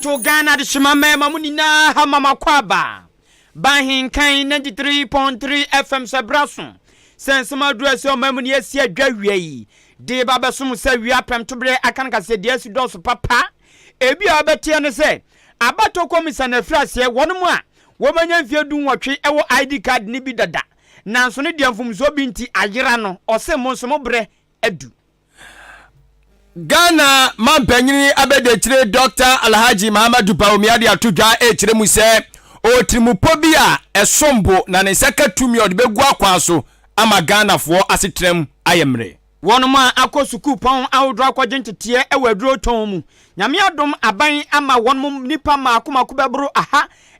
To Ghana adehyema mmarima mo nyinaa ha ma makɔ aba Bahenkan 93.3 FM sɛ bra so sɛ nsɛm aduru ɛsɛ ɔman mu ne asi adwa wia yi de ba bɛsom sɛ wia pɛmtoberɛ aka no kaseɛ deɛ asi dɔɔso papa. Ebi a wobɛteɛ ne sɛ abatɔ kɔmisa na afiri aseɛ wɔnom a wɔmanya mfeɛ 18 ɛwɔ ID card ne bi dada nanso ne deɛ mfomsoɔ bi nti ayera no, ɔse mo nso mo berɛ adu. Ghana mampanyini abɛdakyire Dɔkta Alhaji Mahamadou Bawumia de ato dwa rekyerɛ mu sɛ ɔwɔ tirimupɔ bi a ɛsom bo na ne nsa ka tumi a ɔde bɛgu akwan so ama Ghanafoɔ asetenam ayɛ mmerɛ. Wɔnom a akɔ sukuupɔn ahodoɔ akɔgye nteteɛ wɔ aduro tɔn mu. Nyame adom aban ama wɔnom nnipa mmaako mmaako bɛboro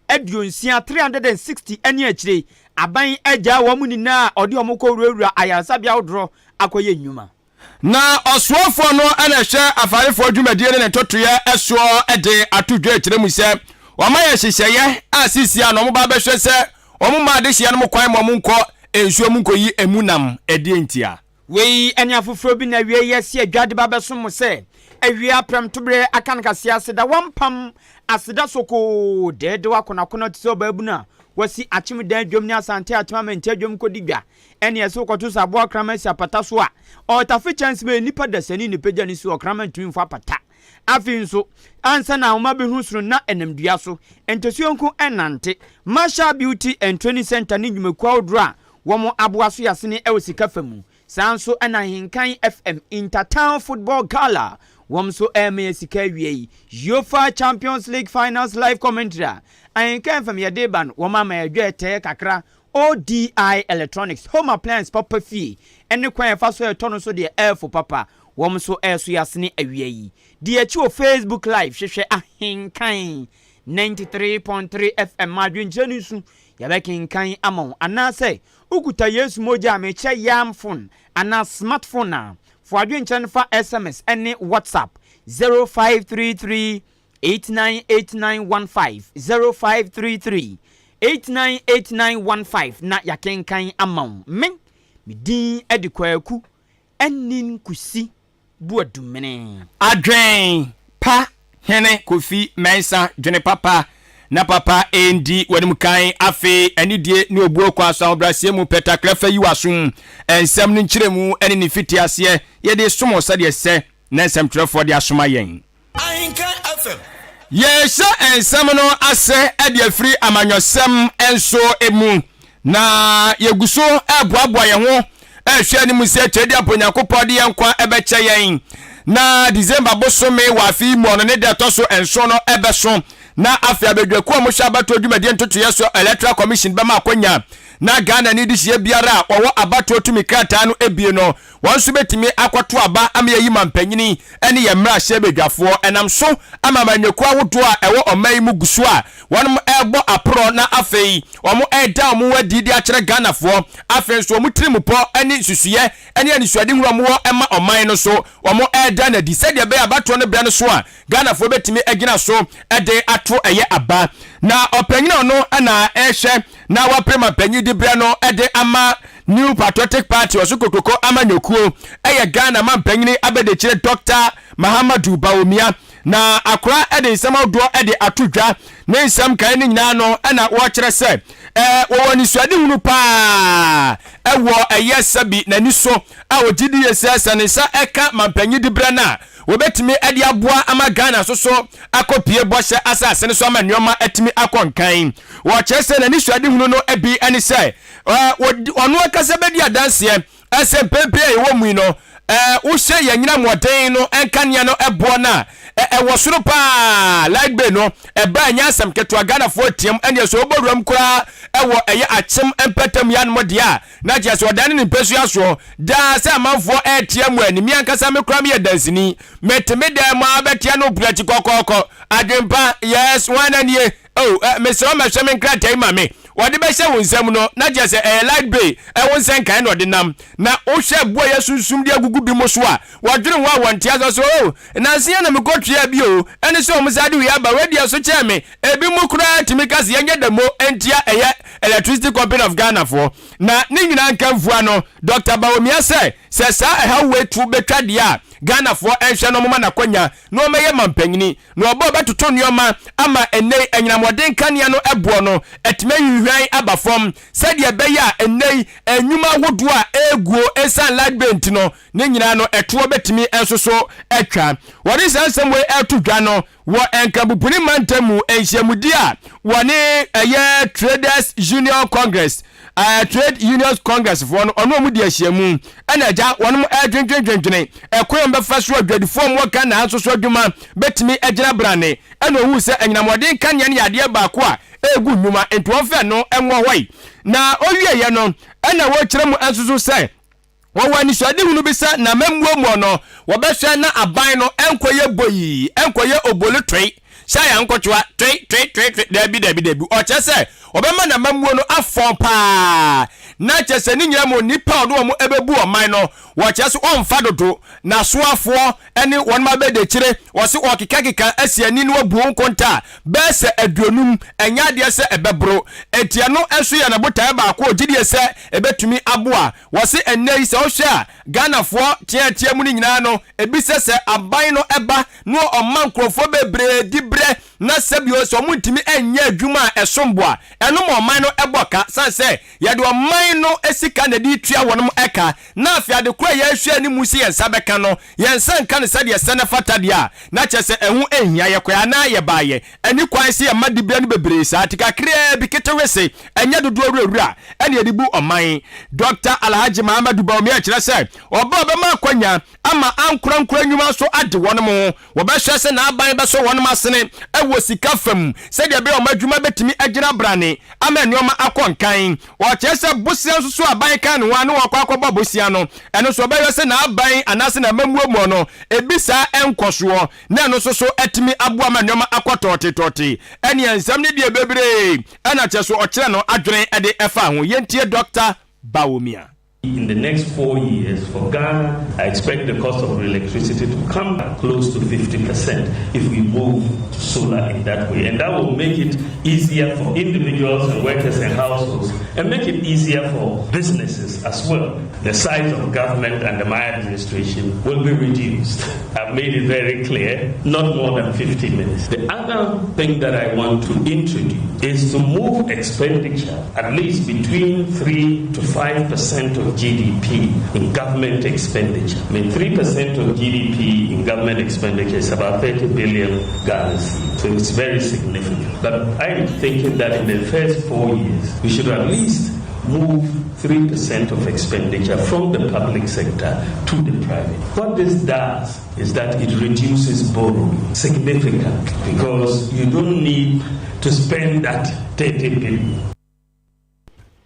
160, 360, ne akyire. Aban agyaa wɔn nyinaa a ɔde wɔn kɔ wurawura ayaresabea ahodoɔ akɔyɛ nnwuma. Na ɔsoafoɔ no na ɛhwɛ afarefoɔ dwumadie ne ne ntotoeɛ soɔ de ato dwa akyerɛ mu sɛ wɔayɛ nhyehyɛeɛ a seesei a na wɔba abɛhwɛ sɛ wɔmma adehyeɛ no kwan ma wɔnkɔ nsuo mu nkɔyi emu nam. Ɛdeɛn ntia? Wei ne afoforɔ bi na awiei yi asi adwa de ba abɛsom mo sɛ awia prɛmtoberɛ aka no kaseɛ aseda wampam aseda sokoo deedew akonoakono te sɛ ɔbaabunu a wasi akyem dan dwam ne asante akyem amanti adwam kɔdi dwa Ɛnneɛ sɛ wokɔto sɛ aboa ɔkraman si apata so a, ɔretafe kyɛnse bɛyɛ nnipa dasani na ɛpagya ne si ɔkraman ntumi mfa apata. Afei nso, ansa na ahoma bɛhunu soro na ɛnam dua so. Ntasuo nko nnante. Marshall Beauty and Training Center ne nnwumakuo ahodoɔ a wɔaboa so yɛ asene wɔ sika fa mu. Saa nso na Ahenkan FM Inter-Town Football Gala wɔn nso rema yɛ sika awia yi. UEFA Champions League Finals Live Commentary a Ahenkan FM yɛde reba no, wɔama yɛ dwɛɛtɛɛ kakra. ODI Electronics, Home Appliance papa fie ne kwan a yɛfa so ɛtɔ no nso deɛ ɛɛfo papa. Wɔn nso ɛɛso yɛ asene awia yi. Di akyi wɔ Facebook Live hwehwɛ Ahenkan 93.3 FM ma adwenkyerɛ no nsu yɛbɛkenkan ama wo. Anaasɛ wokuta Yesu mogya a mekyɛ yam phone anaa smart phone a, fo adwenkyerɛ no fa SMS ne WhatsApp 0533 898915 0533 898915 na yɛakenkan ama wo. Me, me din de Kwaku Anin Kusi Boadumene. Adwen pa hene Kofi Mensah dwene papa na papa ndi w'anim kan afei anidie ne obuo kwan so ahobrɛaseɛ mu pɛ takra fa yi w'asom nsɛm no nkyerɛmu ne ne mfitiaseɛ yɛde som wo sɛdeɛ ɛsɛ na nsɛmtwerɛfoɔ de asoma yɛn. Ahenkan FM. Yɛrehyɛ nsɛm no ase de afiri amanyɔsɛm nso mu, na yɛgu so reboaboa yɛn ho rehwɛ anim sɛ Tweaduampɔ Onyankopɔn de yɛn nkwa bɛkyɛ yɛn, na December bosome wɔ afe yi mu ɔno ne da ɛtɔ so nson no bɛso, na afei abadwakuo a wɔhwɛ abatoɔ dwumadie ntotoeɛ so Electoral Commission bɛma akwanya na Ghanani dehyeɛ biara a wɔwɔ abatoɔ tumi krataa no bie no Wɔn nso bɛtumi akɔto aba ama yɛayi mampanyini ne yɛn mmarahyɛbadwafoɔ. Ɛnam so ama amanyɔkuo ahodoɔ a ɛwɔ ɔman yi mu gu so a wɔn rebɔ aporɔ na afei wɔn reda wɔn ho adi de akyerɛ Ghanafoɔ. Afei nso wɔn tirimupɔ ne nsusuiɛ ne anisoadehunu a wɔwɔ ma ɔman no nso wɔn reda no adi sɛdeɛ ɛbɛyɛ abatoɔ no berɛ no so a Ghanafoɔ bɛtumi agyina so de ato ɛyɛ aba. Na ɔpanyin a ɔno na ɛrehwɛ na wapere mampanyin diberɛ no de ama New Patriotic Party ɔso kokroko amanyɔkuo yɛ Ghana mampanyini abadiakyire Dɔkta Mahamadou Bawumia. Na akora de nsɛm ahodoɔ de ato dwa. Ne nsɛm nkaeɛ no nyinaa no na wɔkyerɛ sɛ wɔwɔ anisoadehunu paa wɔ ɛyɛ sɛbi n'ani so a ɔgye die sɛ sɛ ne nsa ka mampanyin diberɛ no a wɔbɛtumi de aboa ama Ghana nso so akɔpue bɔhyɛ asase no so ama nneɛma atumi akɔ nkan. Wɔkyerɛ sɛ n'anisoadehunu no bi ne sɛ ɔno ankasa bɛdi adanseɛ sɛ mpɛn pii a yɛwɔ mu yi no, wohyɛ yɛn anyinam mmɔden no nkanea no boɔ no a, ɛwɔ soro paa. Light bill no, ɛba ɛnyɛ asɛm ketewa. Ghanafoɔ team ɛneɛ sɛ wobɔ wuram koraa ɛwɔ ɛyɛ akyem mpɛtam yanom deɛ a, na kyerɛ sɛ ɔdane ne mpasua soɔ daa sɛ amanfoɔ retea mu ani. Me ankasa me koraa meyɛ danseni. Mete me dan mu ara bɛtea no prɛte kɔkɔɔkɔ. Adwempa, yes, hwan na nie? Oh, eh, mesrɛ wo mɛhwɛ me nkrataa yi ma me. Wɔde bɛhyɛ wo nsam no, na kyerɛ sɛ ɛyɛ light bay, ɛwo nsɛnkae na ɔde nam. Na wohwɛ bo a yɛasunsum de agugu bi mo so a, wɔdwene ho a wɔnte aseɛ sɛ, oh, nnansa yi na mekɔtuaa bi o, ɛne sɛ wɔn san de wei aba, wei deɛ so kyɛn me. Ebinom koraa tumi ka sɛ yɛnyɛ demo ntia ɛyɛ Electricity Company of Ghana foɔ. Na ne nyinaa nka mfua no, Dɔkta Bawumia sɛ, Sɛ saa ɛhaw wei to bɛtwa deɛ a, Ghanafoɔ nhwɛ na wɔmma no akwanya na ɔmmɛyɛ mampanyini, na ɔba a ɔbɛtoto nneɛma ama ɛnnɛ yi anyinamɔden kanea no boɔ no atumi ahwinhwan aba fam sɛdeɛ ɛbɛyɛ a ɛnnɛ yi nnwuma ahodoɔ a ɛreguo ɛsiane light bill nti no ne nyinaa no ɛtoɔ bɛtumi nso so atwa. Wɔde saa nsɛm wei reto dwa no wɔ Nkrabupuni mantam mu nhyiamudi a wɔne ɛyɛ Traders Union Congress, Trade Unions Congress foɔ no ɔne wɔn di ahyiamu ɛna agya wɔn ɛredwendwendwendwene ɛkwan a wɔbɛfa so adwadifoɔ a wɔwɔ Ghana ha nso so adwuma bɛtumi agyina brane ɛna ohuu sɛ anyinamɔden kanea no yɛ adeɛ baako a ɛregu nnwuma nti wɔmfa ɛno nwɔ hɔ yi na ɔwieɛ no ɛna wɔrekyerɛ mu nso so sɛ Wɔwɔ anisoadehunu bi sɛ n'amammuo no, wɔbɛhwɛ na aban no nkɔyɛ boyii, nkɔyɛ obolo toe, sɛ ayankɔtwewa, toe, toe, toe, toe, daabi, daabi, daabi. Ɔkyerɛ sɛ wɔbɛma n'amammuo no afɔn paa, na kyerɛ sɛ ne nyinaa mu nnipa a ɔde wɔn bɛbu ɔman no, wɔkyerɛ sɛ ɔmfa dodo, n'asoafoɔ ne wɔn abɛdakyire, wɔse ɔkekakeka asi ani na wabu wo nkonta a, bɛyɛ sɛ aduonum, ɛnyɛ adeɛ sɛ ɛbɛboro. Enti ɛno nso yɛ ne botaeɛ baako a ɔgyedie sɛ ɛbɛtumi aboa. Wɔse ɛnnɛ yi sɛ wohwɛ a Ghanafoɔ teatea mu no nyinaa no, ebi sɛ sɛ aban no ba na ɔma nkurɔfoɔ bebree diberɛ na sɛbio sɛ wɔntumi nyɛ adwuma a ɛsom bo a, ɛno ma ɔman no bɔ ka sane sɛ yɛde ɔman no sika na ɛde retua wɔnom ka na afei ade korɔ a yɛrehwɛ anim sɛ yɛn nsa bɛka no, yɛn nsa nka no sɛdeɛ ɛsɛ na ɛfata deɛ a, na kyerɛ sɛ ɛho nhia. Yɛkɔɛ anaa yɛbaeɛ. Ɛnni kwan sɛ yɛma diberɛ no bebree saa, nti kakraa bi, ketewese, ɛnyɛ dodoɔ wurawura ɛna yɛde bu ɔman. Dɔkta Alhaji Mahamadou Bawumia kyerɛ sɛ ɔba a ɔbɛma akwanya ama ankorankoro nnwuma nso ade wɔn ho. Wɔbɛhwɛ sɛ n'aban bɛsɔ wɔn asene wɔ sika fam sɛdeɛ ɛbɛyɛ wɔn adwuma bɛtumi agyina brane ama nneɛma akɔ nkan. Ɔkyerɛ sɛ bosea nso so a aban ka ne ho a ne wɔkɔ akɔbɔ bosea no, ɛno nso ɔbɛhwɛ sɛ n'aban anaasɛ n'amammuo no ebi saa nkɔ soɔ na ɛno nso so atumi aboa ma nneɛma akɔ tɔɔtetɔɔte. Ɛneɛ nsɛm no deɛ bebree ɛna kyerɛ so ɔkyerɛ no adwene de ɛfa ho. Yɛntie Dɔkta Bawumia. In the next four years for Ghana, I expect the cost of electricity to come close to 50% if we move to solar in that way. And that will make it easier for individuals and workers and households and make it easier for businesses as well. The size of government under my administration will be reduced. I've made it very clear, not more than 50 minutes. The other thing that I want to introduce is to move expenditure at least between 3 to 5% of GDP in government expenditure. I mean, 3% of GDP in government expenditure is about 30 billion Ghana So it's very significant. But I'm thinking that in the first four years, we should at least move 3% of expenditure from the public sector to the private. What this does is that it reduces borrowing significantly because you don't need to spend that 30 billion.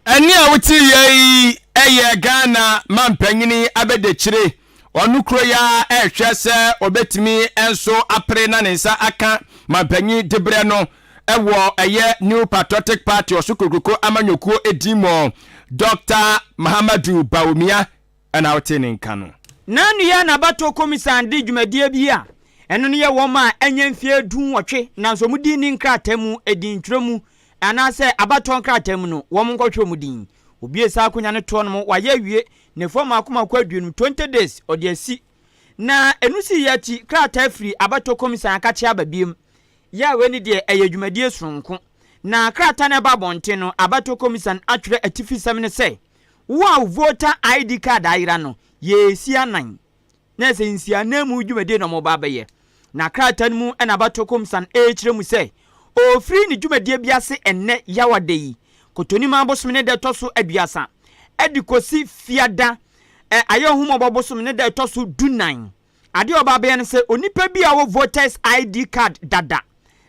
Ɛnne a wote yɛ yi yɛ Ghana mampanyini abɛdakyire. Ɔno kuro yi ara rehwɛ sɛ ɔbɛtumi nso apere na ne nsa aka mampanyin diberɛ no wɔ ɛyɛ New Patriotic Party ɔso kokroko amanyɔkuo din mu. Dɔkta Mahamadou Bawumia na wotee ne nka no. N'ano yɛ n'abatoɔ komisan de dwumadie bi a ɛno no yɛ wɔn a anya mfeɛ dunwɔtwe nanso wɔn din nni nkrataa mu, edintwerɛ mu anaasɛ abatoɔ nkrataa mu no, wɔn nkɔtwerɛ wɔn din. Obue saa akonya no toɔ nom, wayɛ awie, nnafua mmaako mmaako aduonum, 20 days, ɔde asi. Na ɛno siiɛ akyi, krataa firi abatoɔ komisan akakye aba biom. Yɛ a wei ne deɛ ɛyɛ dwumadie sononko. Na krataa no ɛba abɔnten no, abatoɔ komisan atwerɛ atifisɛm no sɛ, Wo a wo voter ID card ayera no, yɛresi anan. Na ɛsɛ nsiananmu dwumadie na wɔreba abɛyɛ. Na krataa no mu na abatoɔ komisan rekyerɛ mu sɛ, ɔrefiri ne dwumadie bi ase ɛnnɛ Yawada yi, Kotonimaa bosome ne da ɛtɔ so aduasa, de kɔsi Fiada, Ayɛwohomɔbɔ bosome ne da ɛtɔ so dunan. Adeɛ a ɔba abɛyɛ ne sɛ onipa bi a ɔwɔ voters ID card dada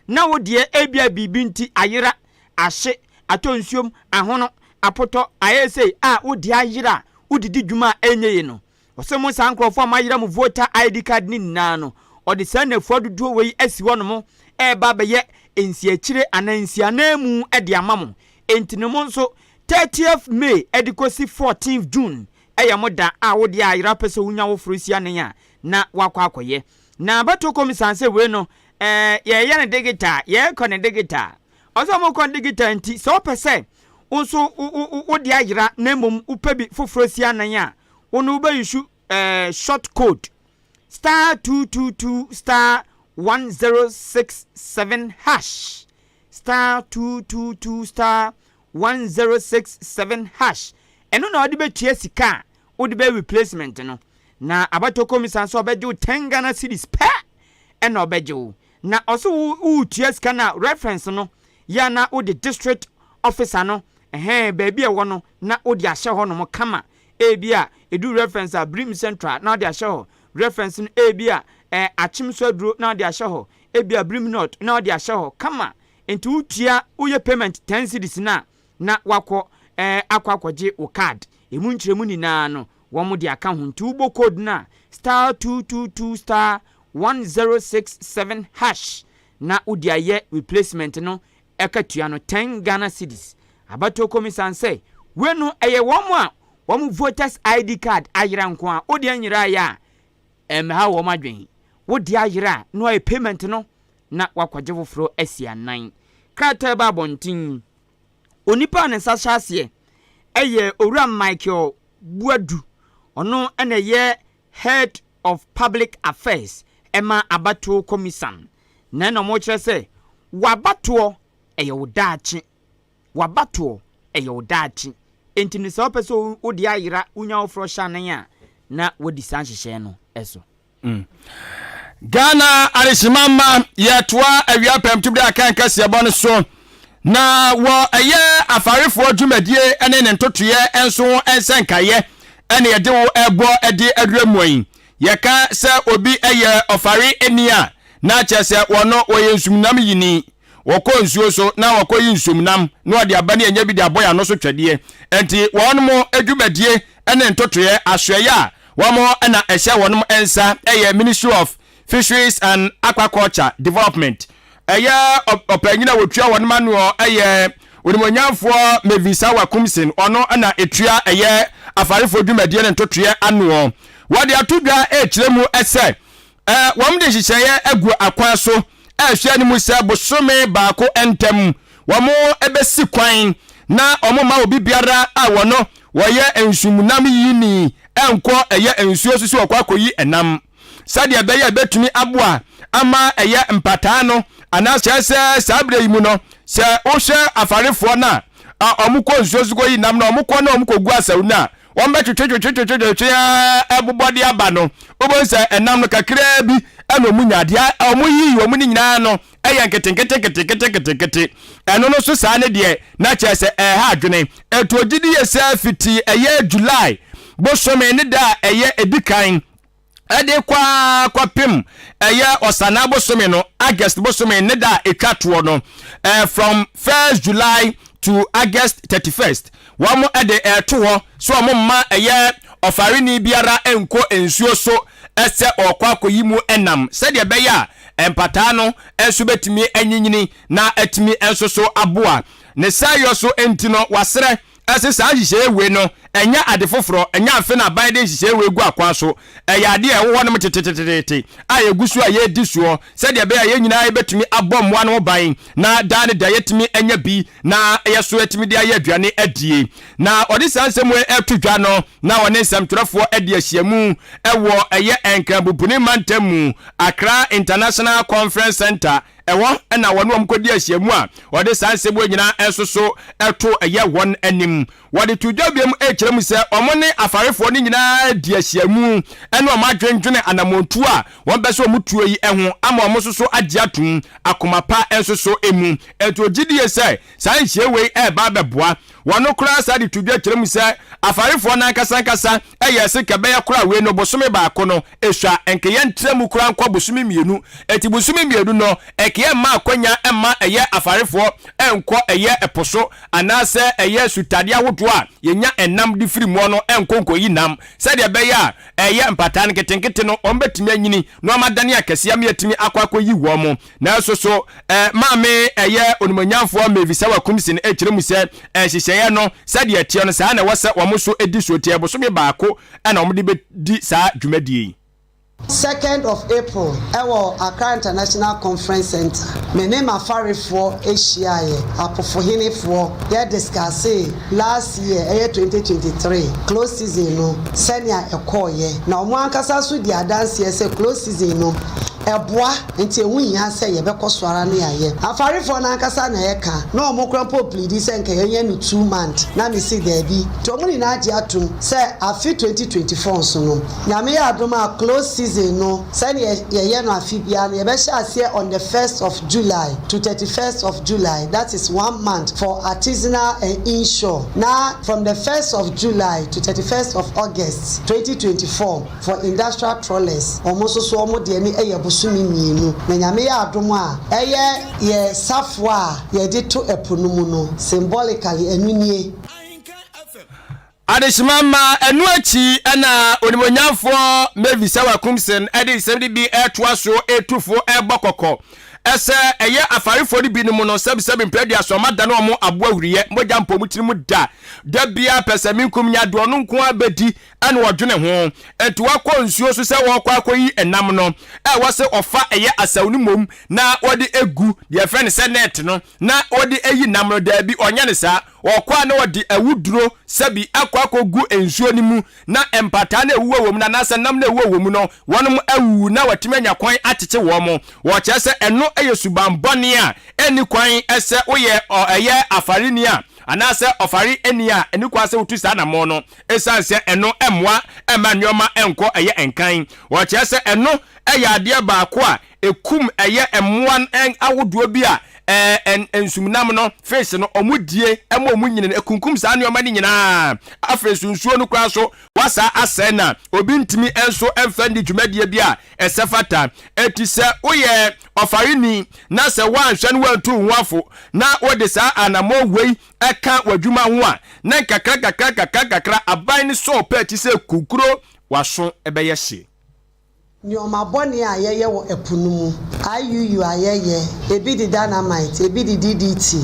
na wo deɛ ebia biribi nti ayera, ahye, atɔ nsuom, ahono, apotɔ, ayɛ sei a wo deɛ ayera a wode di dwuma a ɛnyɛ yie no, ɔsɛ mo saa nkorɔfoɔ a moayera mo voter ID card no nyinaa no, ɔde saa nnafua dodoɔ wei asi hɔ nom ɛreba abɛyɛ nsiakyire anaa nsiananmu de ama mo. Enti no mo nso 30th May de kɔsi 14th June Ɛyɛ mo da a wo deɛ ayera pɛ sɛ wonya wo foro si anen a na woakɔ akɔyɛ. Na abatoɔ kɔmisan sɛ wei no ɛɛ yɛyɛ no digital, yɛkɔ no digital. Ɔsɛ ɔmo kɔ no digital nti sɛ wopɛ sɛ wo nso wo wo wo deɛ ayera na mmom wopɛ bi foforɔ si anan a, wo no wobɛyusu. eh, short code star 222 star 1067 hash star 222 star 1067 hash. Ɛno na ɔde bɛtua sika a wode bɛ replacement no. Na abatoɔ kɔmisa nso ɔbɛgye wo 10 Ghana cedis pɛ ɛna ɔbɛgye wo. Na ɔso wotua sika no a, reference no yɛ na wode district officer no, ɛhɛn, baabi a ɛwɔ no na wode ahyɛ hɔ nom kama. Ebi a edu reference a Birim Central na wode ahyɛ hɔ. Reference no ebi a Akyem so aduro na wode ahyɛ hɔ. Ebi a Birim North na wode ahyɛ hɔ kama. Nti wotua, woyɛ payment 10 cedis na wakɔ akɔ akɔgye wo card. Emu nkyerɛmu nyinaa no wɔn de aka ho. Nti wobɔ code na *222*1067# na wode ayɛ replacement no. Ɛka tua no 10 Ghana cedis. Abatoɔ kɔmisan sɛ wei no ɛyɛ wɔn a wɔn voters ID card ayera nko a wode anyera ayɛ a ɛmɛha wɔn adwene. Wode ayera a na wayɛ payment no na wakɔgye foforɔ asi anan. Krataa ba abɔnten, onipa a ne nsa hyɛ aseɛ ɛyɛ Owura Michael Buadu. Ɔno ɛna ɛyɛ Head of Public Affairs ɛma Abatoɔ Commission. Na ɛna ɔmo kyerɛ sɛ wabatoɔ ɛyɛ wo daakye, wabatoɔ ɛyɛ wo daakye. Nti ne sɛ wopɛ sɛ wode ayera, wonya woforɔ hyɛ anan a, na wadi saa nhyehyɛɛ no ɛso. Ghana adehyemama, yɛtoa awia pɛmtobere aka nkɛseɛbɔ no so. Na wɔ ɛyɛ afarefoɔ dwumadie ne ne ntotoeɛ nso nsɛnkaeɛ ɛne yɛde wo ɛbɔ de awura mu yi, yɛka sɛ obi ɛyɛ ɔfare ani a, na kyerɛ sɛ wɔno wɔyɛ nsumnam yini. Wɔkɔ nsuo so na wɔkɔ yi nsumnam na wɔde aba ne ɛnya bi de abɔ yɛn ano so twɛdeɛ. Nti wɔn mo dwumadie ne ntotoeɛ asoɛyɛ a wɔn na ɛhyɛ wɔn nsa ɛyɛ Ministry of Fisheries and Aquaculture Development. Ɛyɛ ɔpanyin a wɔtua wɔn ano ɛyɛ Onimonyamfoɔ Mavis Hawa Koomson. Ɔno na etua ɛyɛ afarefoɔ dwumadie ne ntotoeɛ anoɔ. Wɔde ato dwa ɛrekyerɛ mu ɛsɛ wɔn de nhyehyɛeɛ agu akwan so ɛrehwɛ anim sɛ bosome baako ntam wɔn bɛsi kwan na wɔn ma obi biara a wɔno wɔyɛ nsumnam yini ɛnkɔ ɛyɛ nsuo so sɛ wɔkɔ akɔyi ɛnam, sɛdeɛ ɛbɛyɛ ɛbɛtumi aboa ama ɛyɛ mpataa no. Anaasɛ sɛ saa berɛ yi mu no, sɛ wohwɛ afarefoɔ no a ɔmo kɔ nsuo so kɔyi nam na ɔmo kɔ na ɔmo kɔgu asau no a, wɔn bɛtwetwetwetwetwetwe ɛbobɔ de aba no, wobɛhu sɛ ɛnam no kakraa bi ɛna ɔmo nya. Deɛ ɔmo yiyi ɔmo no nyinaa no ɛyɛ nketenkete nketenkete nketenkete. Ɛno no so saa ne deɛ na kyerɛ sɛ ɛha adwene. Ɛto ogyi yɛ sɛ fiti ɛyɛ July bosome ne da a ɛyɛ edi kan ɛde kɔ kɔpem ɛyɛ Ɔsana bosome no, August bosome ne da a etwa toɔ no, from 1st July to August 31st, wɔn ɛde ɛɛto hɔ so wɔn mma ɛyɛ ɔfarini biara nkɔ nsuo so ɛsɛ ɔkɔ akɔyi mu ɛnam, sɛdeɛ ɛbɛyɛ a mpataa no nso bɛtumi anyinyini na ɛtumi nso so aboa ne saa yɔ so. Nti no wasrɛ ɛsɛ saa nhyehyɛeɛ wei no ɛnyɛ ade foforɔ, ɛnyɛ afe na aban de nhyehyɛeɛ wei gu akwan so. Ɛyɛ adeɛ a ɛwɔ hɔ nom tetetetete a yɛgu so a yɛredi soɔ, sɛdeɛ ɛbɛyɛ a yɛn nyinaa yɛbɛtumi abɔ mmoa no ho ban na daa ne da yɛtumi anya bi na yɛ so yɛtumi de ayɛ aduane adie. Na ɔde saa nsɛm wei ɛto dwa no na ɔne nsɛmtwerɛfoɔ adi ahyiamu ɛwɔ ɛyɛ Nkranbubuni mantam mu, Accra International Conference Center. Ɛhɔ ɛna wɔne wɔn kɔdi ahyiamu a wɔde saa nsɛm wei nyinaa nso so ɛto ɛyɛ wɔn anim. Wɔde to dwa biom ɛkyerɛ mu sɛ wɔn ne afarefoɔ no nyinaa di ahyiamu ɛne wɔn adwendwene anammɔntuo a wɔn pɛ sɛ wɔn tuo yi ɛho ama wɔn nso so agye atum akoma pa nso so emu. Ɛnti ogye die sɛ saa nhyia wei ɛreba abɛboa wɔn koraa. Saa de to dwa kyerɛ mu sɛ afarefoɔ no ankasa ankasa ɛyɛ ɛse kɛbɛyɛ koraa wei no bosome baako no esua nkeyɛ ntrɛ mu koraa nkɔ bosome 2. Eti bosome 2 no ɛkeyɛ mma akwanya mma ɛyɛ afarefoɔ ɛnkɔ ɛyɛ ɛpo so anaasɛ ɛyɛ sutadeɛ ahodoɔ a yɛnya ɛnam de firi muɔ no ɛnkɔ nkɔyi nam, sɛdeɛ ɛbɛyɛ a ɛyɛ mpataa no nketenkete no wɔn bɛtumi anyini na wɔn adane akɛseɛ ama yɛtumi akɔ akɔyi wɔn mo. Nanso so maame ɛyɛ Onimonyamfoɔ Mavis Hawa Koomson ɛkyerɛ mu sɛ nhyehyɛeɛ no sɛdeɛ ɛteɛ no, saa na ɛwɔ sɛ wɔn so di so. Tiɛ bosome baako ɛna wɔn de bɛdi saa dwumadie yi. Second of April ɛwɔ Accra International Conference Centre, me ne m'afarefoɔ hyiaeɛ, apofohenefoɔ, yɛ discussee last year ɛyɛ 2023 close season no sɛnea ɛkɔeɛ. Na wɔn ankasa nso dii adanseɛ sɛ close season no ɛboa nti ɛho hia sɛ yɛbɛkɔ so ara ne ayɛ. Afarefoɔ no ankasa na ɛka, na wɔn koraa mpo pleadi sɛ nka yɛnyɛ no 2 month, na mese daabi. Nti wɔn nyinaa gye atom sɛ afe 2024 nso no, Nyame yɛ adom a, close season no, sɛdeɛ yɛyɛ no afe biara no, yɛbɛhyɛ aseɛ on the 1st of July to 31st of July, that is one month for artisanal and inshore, na from the 1st of July to 31st of August 2024 for industrial trawlers. Wɔn nso so wɔn deɛ no yɛ bosome 2. Na Nyame yɛ adom a, ɛyɛ yɛ safoa a yɛde to ɛpo no mu no, symbolically ɛno nie. Adehyema ma ɛno akyi ɛna Onimonyamfoɔ Mavis Hawa Koomson ɛde nsɛm no bi ɛtoa so ɛtufo ɛbɔ kɔkɔ ɛsɛ ɛyɛ afarefoɔ no binom no sɛbisɛbi mprɛduaso ɔma da no ɔmo aboa huriyɛ mogya mpɔ mu tiri mu da da biara pɛ sɛ menkum nya deɛ ɔno nko ara bɛdi ɛna ɔdwene ho. Nti wakɔ nsuo so sɛ wɔkɔ akɔyi ɛnam no, ɛwɔ sɛ ɔfa ɛyɛ asau no mmom na wɔde egu deɛ ɛfrɛ no sɛ net no na wɔde ayi nam no. Daabi, ɔnyɛ no saa. Ɔkɔ a na ɔde awuduro sɛbi akɔ akɔgu nsuo no mu na mpataa no a ɛwuwɔ wɔ mu no anaasɛ nam no a ɛwuwɔ wɔ mu no wɔnom awuwu na watumi anya kwan akyekye wɔn. Wɔkyerɛ sɛ ɛno yɛ suban bɔne a ɛnni kwan sɛ woyɛ ɛyɛ afareni a anaasɛ ɔfareni a ɛnni kwan sɛ wotu saa anammɔn no ɛsiane sɛ ɛno mmoa mma nneɛma nkɔ ɛyɛ nkan. Wɔkyerɛ sɛ ɛno yɛ adeɛ baako a ɛkum ɛyɛ mmoa ahodoɔ bi a nsumnam no, fish no, wɔn die ma wɔn nyini no, ɛkunkum saa nneɛma no nyinaa. Afei nso nsuo no koraa so wasa asɛe na obi ntumi nso mfa nni dwumadie bi a ɛsɛ fata. Enti sɛ woyɛ ɔfareni na sɛ woanhwɛ no woantu wo ho afo na wode saa anammɔn wei ɛka w'adwuma ho a, na nkakra nkakra nkakra nkakra aban no sɔɔ pɛ akyi sɛ kukuro w'aso bɛyɛ hye. Nneɛma bɔne a yɛyɛ wɔ ɛpo no mu, IUU a yɛyɛ, ebi de dynamite, ebi de DDT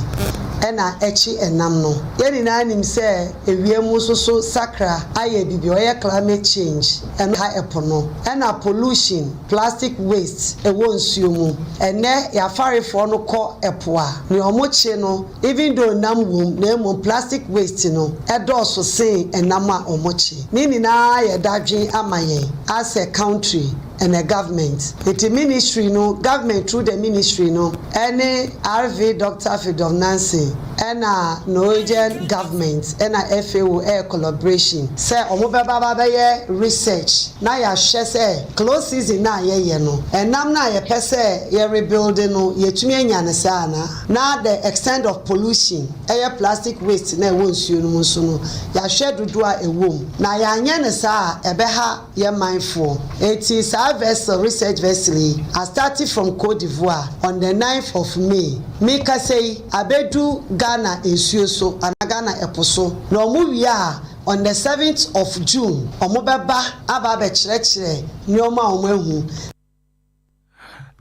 ɛna ɛkye ɛnam no. Yɛn nyinaa nim sɛ ewiem nso so sakra ayɛ bibi, ɔyɛ climate change, ɛno ha ɛpo no. Ɛna pollution, plastic waste ɛwɔ nsuo mu. Ɛnɛ yɛafarefoɔ no kɔ ɛpo a, nea ɔmo kye no, even though nam wom, na mmom plastic waste no ɛdɔɔso sen ɛnam a ɔmo kye. Ne nyinaa yɛ dadwen ama yɛn as a country and a government. Nti ministry no, government through the ministry no, ɛne RV Dr. Fridolf Nancy, ɛna Norwegian government, ɛna FAO ɛyɛ collaboration sɛ ɔmo bɛba ba bɛyɛ research na yɛahwɛ sɛ close season na yɛyɛ no, ɛnam na yɛpɛ sɛ yɛ rebuild no, yɛtumi anya ne saa ana na the extent of pollution, ɛyɛ plastic waste na ɛwɔ nsuo no mu nso no, yɛahwɛ dodoɔ a ɛwɔ mu. Na yɛanyɛ ne saa a, ɛbɛha yɛ manfoɔ. Eti saa vessel, research vessel yi, a starting from Cote d'Ivoire on the 9th of May, mikasa yi, abedu Ghana nsuo so ana Ghana ɛpo so. Na ɔmo wie a, on the 7th of June ɔmo bɛba aba abɛkyerɛkyerɛ nneɛma a ɔmo ahu.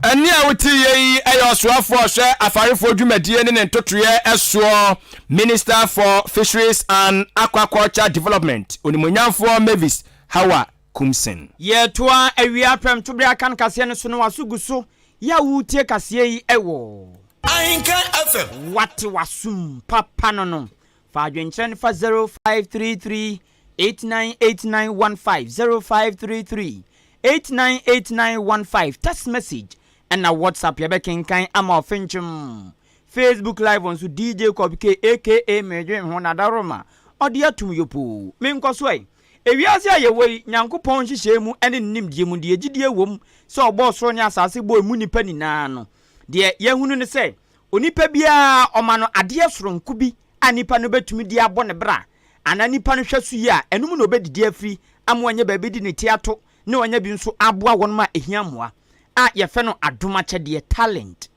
Ɛne a wote yɛ yi ɛyɛ ɔsoafoɔ ɔhwɛ afarefoɔ dwumadie ne ne ntotoeɛ ɛsoɔ, Minister for Fisheries and Aquaculture Development, Onimonyamfoɔ Mavis Hawa Koomson. Yɛtoa awia prɛmtoberɛ aka no kaseɛ no so no, waso gu so yɛ a wotie kaseɛ yi ɛwɔ Ahenka FM. Wate wasom papa no, fa adwenkyerɛ no fa 0533 898915, 0533 898915, text message ɛna WhatsApp, yɛbɛkenkan ama ɔfenkyem. Facebook Live nso, DJ Kɔbk aka Medwen Ho Nadaroma ɔde atum yopoo. Menkɔ so ɛ. Ewiase a yɛwɔ yi, Nyankopɔn nhyehyɛe mu ne ne nimdeɛ mu deɛ, gyidie wɔ mu sɛ ɔbɔɔ soro ne asase bɔɔ emu nnipa nyinaa no, deɛ yɛhunu ne sɛ onipa biara ɔma no adeɛ soronko bi a nipa no bɛtumi de abɔ ne bra anaa nipa no hwɛ so yi a, ɛno mu na ɔbɛdidi afiri ama wanya baabi de ne ti ato na wanya bi nso aboa wɔn ma ehia mmoa a yɛfɛ no adom akyɛdeɛ, talent.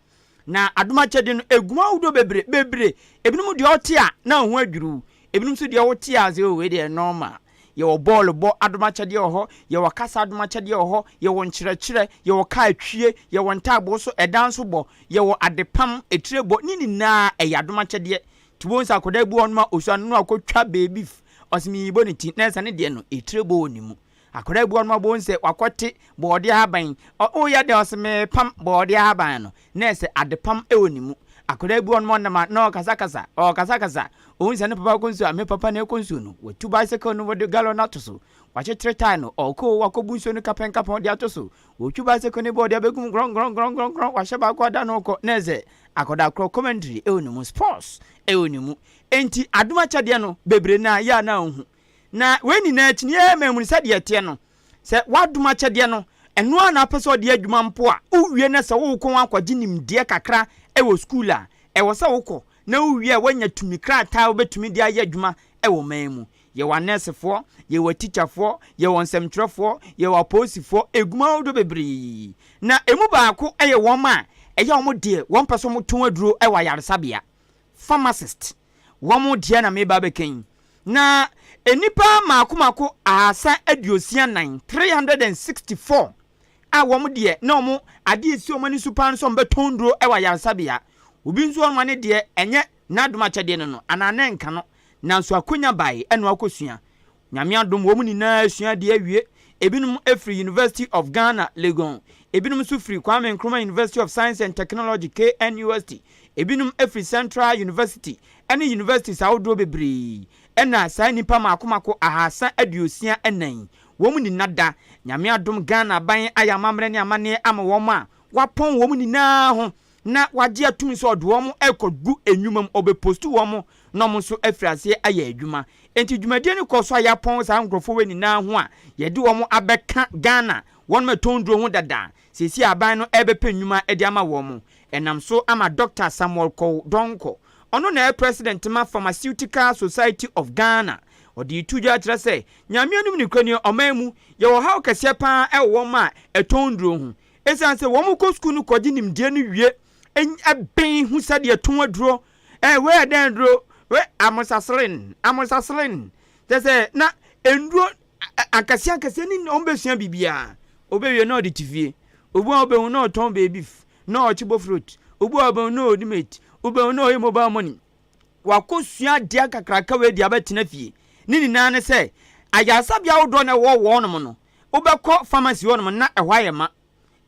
Na adom akyɛdeɛ no egu ahodoɔ bebree bebree. Ebinom deɛ ɔte a na ho adwiriw, ebinom nso deɛ ɔte a sɛ o deɛ normal. Yɛwɔ bɔɔlo bɔ adom akyɛdeɛ wɔ hɔ, yɛwɔ kasa adom akyɛdeɛ wɔ hɔ, yɛwɔ nkyerɛkyerɛ, yɛwɔ kaa twie, yɛwɔ ntaaboo so ɛdan so bɔ, yɛwɔ adepam, etire bɔ. Ne nyinaa ɛyɛ adom akyɛdeɛ. Nti wɔn nsa akɔda bi wɔ hɔ nom a osua no akɔtwa beebi ɔsɛ mi bɔ ne ti na ɛsɛ ne deɛ no etire bɔ wɔ ne mu. Akwadaa bi wɔ hɔnom a wobɛhu sɛ wakɔte bɔɔdeɛ ahaban. Ɔ woyɛ dɛn ɔse mepam bɔɔdeɛ ahaban no. Na ɛsɛ adepam wɔ ne mu. Akwadaa bi wɔ hɔnom a ɔnam a na ɔkasakasa, ɔkasakasa. Ɔhu sɛ ne papa kɔ nsuo a, me papa na ɛkɔ nsuo no. Watu bicycle no, wɔde gallon ato so. Wakyekyere tae no, ɔkɔ o, wakɔbu nsuo no kapɛnkapɛn ɔde ato so. Ɔtwi bicycle no bɔ ɔde abɛgu mu grɔngrɔngrɔngrɔn, wahyɛ baako ada no kɔ. Na ɛsɛ akwadaa korɔ commentary wɔ ne mu, sports wɔ ne mu. Enti adom akyɛdeɛ no bebree no ara yɛ a na ɔhu. Na wei nyinaa akyi no, yɛn mamunu sɛdeɛ ɛteɛ no, sɛ w'adom akyɛdeɛ no, ɛno ara na wopɛ sɛ ɔde yɛ adwuma mpo a, wowie na sɛ worekɔ ho akɔgye nimdeɛ kakra wɔ sukuu a, ɛwɔ sɛ wokɔ na wowie a woanya tumi krataa a wobɛtumi de ayɛ adwuma wɔ ɔman mu. Yɛwɔ anɛɛsefoɔ, yɛwɔ atikyafoɔ, yɛwɔ nsɛmtwerɛfoɔ, yɛwɔ apolisifoɔ, ɛgu ahodoɔ bebree. Na ɛmu baako yɛ wɔn a ɛyɛ wɔn deɛ wɔmpɛ sɛ wɔtɔn aduro wɔ ayaresabea. Pharmacist, wɔn deɛ na mereba abɛka yi. Na nnipa mmaako mmaako 364, 364, a wɔn deɛ na wɔn adeɛ esi wɔn ani so paa no sɛ wɔbɛtɔn nnuro wɔ ayaresabea. Obi nso wɔn ne deɛ ɛnyɛ n'adom akyɛdeɛ no no anaa ne nka no, nanso akonya bae ɛna wakɔsua. Nyame adom wɔn nyinaa asua adeɛ awie. Ebinom firi University of Ghana, Legon, ebinom nso firi Kwame Nkrumah University of Science and Technology, KNUST, ebinom firi Central University ne universities ahodoɔ bebree. Ɛna saa nnipa mmaako mmaako 364 wɔn nyina da. Nyame adom Ghana aban ayɛ amammerɛ ne amanneɛ ama wɔn a wɔapɔn wɔn nyinaa ho na wagye atum sɛ ɔde wɔn rekɔgu nnwuma mu, ɔbɛpostu wɔn na wɔn nso afiri aseɛ ayɛ adwuma. Enti dwumadie no kɔɔ so a yɛapɔn saa nkorɔfoɔ wei nyinaa ho a yɛde wɔn abɛka Ghana wɔnom ɛtɔn nnuro ho dada. Seesei aban no rebɛpɛ nnwuma de ama wɔn. Ɛnam so ama Dɔkta Samuel Kow Donkor, ɔno na ɛyɛ President ma Pharmaceutical Society of Ghana, ɔde reto dwa akyerɛ sɛ Nyame anim nokorɛ nie, ɔman mu yɛwɔ haw kɛseɛ pa ara wɔ wɔn a ɛtɔn nnuro ho. Esiane sɛ wɔkɔ sukuu no kɔgye nimdeɛ no wie, ben hu sɛdeɛ ɛtɔn aduro, eh, wei yɛ dɛn aduro, wei amoxicillin, amoxicillin, kyerɛ sɛ na nnuro akɛseɛ akɛseɛ ne wɔn bɛsua biribiara. Obewie na ɔde te fie. Obi a wobɛhu na ɔtɔn baby f, na ɔkye bofrot. Obi a wobɛhu na ɔdi mate. Wobɛhu na ɔyɛ mobile money. Wakɔsua adeɛ kakraka wei de abɛtena fie. Ne nyinaa ne sɛ ayaresabea ahodoɔ na ɛwɔ wɔnom no, Wobɛkɔ pharmacy hɔnom na ɛhɔ ayɛ ma.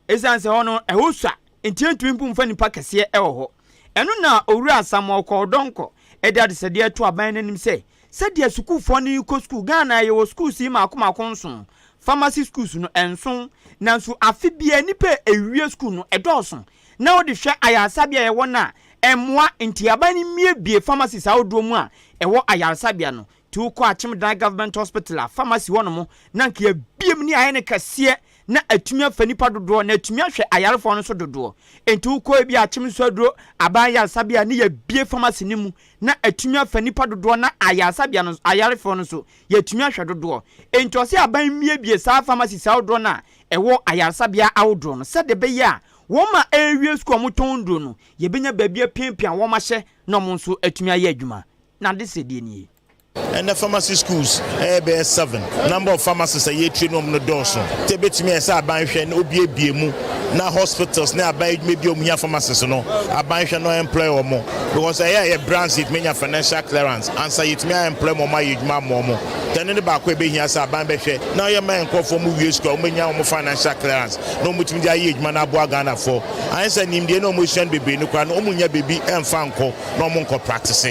Esiane sɛ hɔ no ɛhɔ sua nti yɛntumi mpo mfa nnipa kɛseɛ wɔ hɔ. Ɛno na Owura Samuel Kɔɔ Donkor de adesrɛdeɛ to aban no anim sɛ, sɛdeɛ sukuufoɔ no rekɔ sukuu, Ghana yɛwɔ schools yi mmaako mmaako nson, pharmacy schools no nson, nanso afe biara nnipa a ɛwie sukuu no ɛdɔɔso. Na wode hwɛ ayaresabea a yɛwɔ no a, ɛmmoa nti aban no mmiebie pharmacies ahodoɔ mu a ɛwɔ ayaresabea no. Nti wokɔ Akyemdan Government Hospital a, pharmacy hɔ nom na anka yɛabue mu ne ayɛ no kɛseɛ na atumi afa nnipa dodoɔ na atumi ahwɛ ayarefoɔ no nso dodoɔ. Nti wokɔ ebi a Akyem Nsuaduro Aban Ayaresabea a ne yɛabue pharmacy no mu na atumi afa nnipa dodoɔ na ayaresabea no ayarefoɔ no nso yɛatumi ahwɛ dodoɔ. Nti ɔsɛ aban mmiebie saa pharmacies ahodoɔ no a ɛwɔ ayaresabea ahodoɔ no sɛdeɛ ɛbɛyɛ a wɔn a ɛrewie sukuu a wɔtɔn nnuro no yɛbɛnya baabi apiapia wɔn ahyɛ na wɔn nso atumi ayɛ adwuma. N'adesrɛdeɛ nie. Ɛnnɛ pharmacy schools ɛyɛ bɛyɛ seven. Number of pharmacists a yɛ train wɔn no dɔɔso. Nti ɛbɛtumi ayɛ sɛ aban hwɛ na obiebie mu na hospitals ne aban adwuma bi a wɔn hia pharmacists no aban hwɛ na ɔ employ wɔn because ɛyɛ a yɛ brands yɛtumi anya financial clearance ansa yɛtumi a employ wɔn ayɛ adwuma ama wɔn. Nti ɛno ne baako a ɛbɛhia sɛ aban bɛhwɛ na ɔyɛ ma nkurɔfoɔ mu wie sukuu a wɔbɛnya wɔn financial clearance na wɔtumi de ayɛ adwuma na aboa Ghanafoɔ. Ayɛ sɛ nimdeɛ na wɔn asua no bebree no koraa no wɔn nya baabi ɛmfa nkɔ na wɔn nkɔ practice.